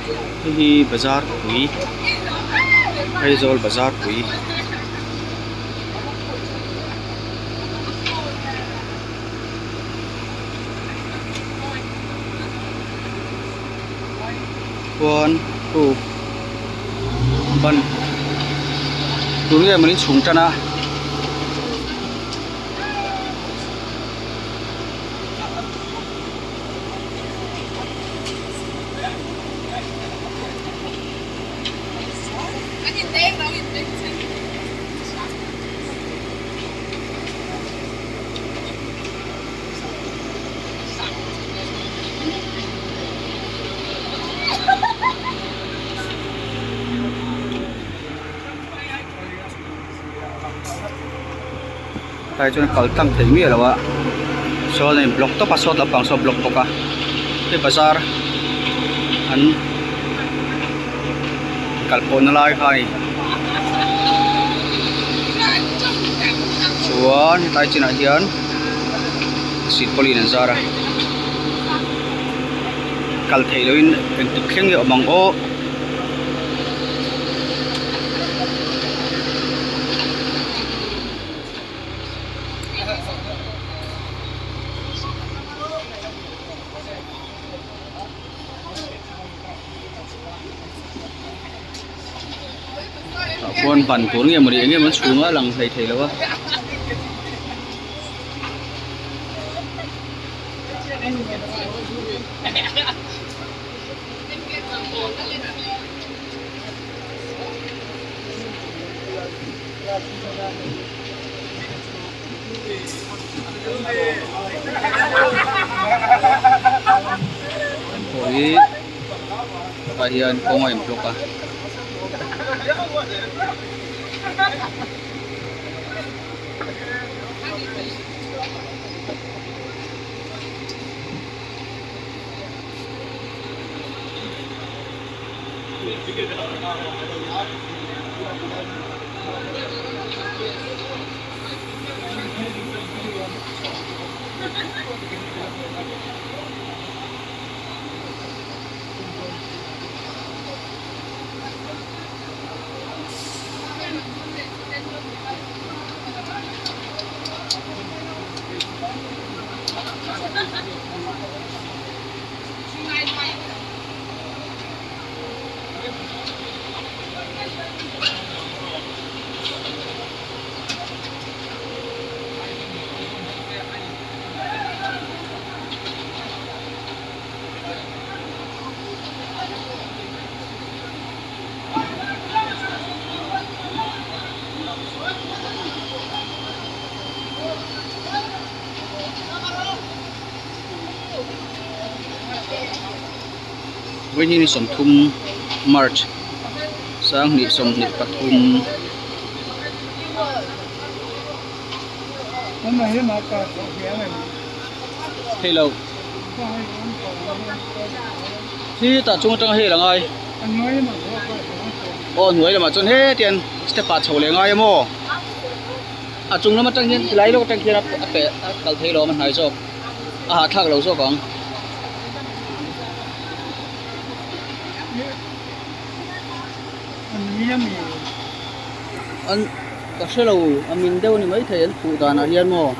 Hei hi bazar pui Aizawl bazar pui. One two ban tur nge mawni chhung tan a. Tlai chuan kal tlang thei miah lo a sawn a in block tawp a sawt lampang saw a block bawk a hei bazar an kal pawh na lai kha a ni chuan hetlai chinah hian silpauline an zar a kal theih loh in engtik thleng nge awm ang aw. Tah khuan ban tur nge mawni eng em an chhung a lang hlei thei lo a. Pawh hi tah hian kawng a in block a. Vawiin hi 30 March sanghnih 23 Hei lo hi tah chung atanga hei la ngai aw hnuai lamah chuan hetiang step ah chho leh ngai a maw a chung lam atang hian tilai lawk atang khian a peh a kal thei lo a hnai zawk a hahthlak lo zawk ang. An ka hre lo a min deuh a ni maithei an khuh danah hian maw.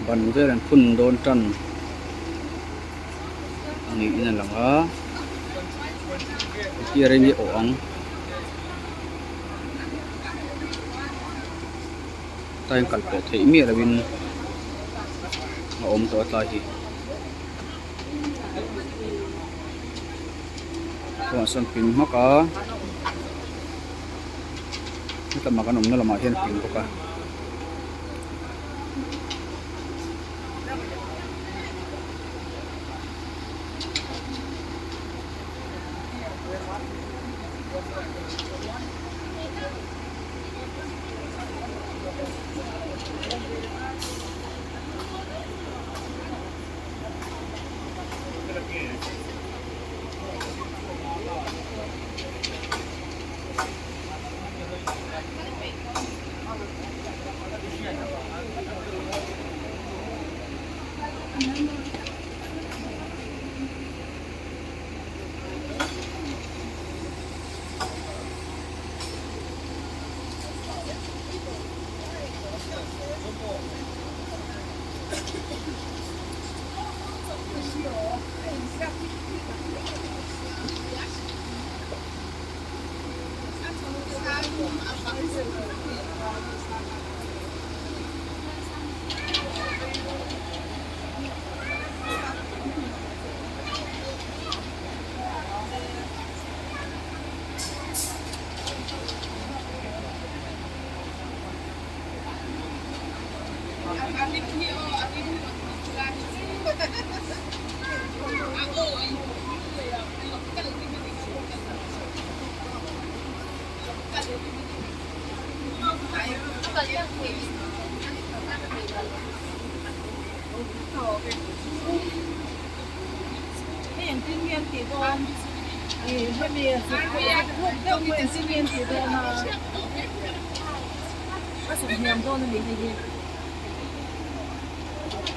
Ban vel an phun dawn tan a niin a lang a hetia rei hi a awh ang tlai in kal pawh theih miah loh in a awm tawh a tlai hi kawngah sawn ping hmak a hetlama kan awmna lamah hian ping bawk a.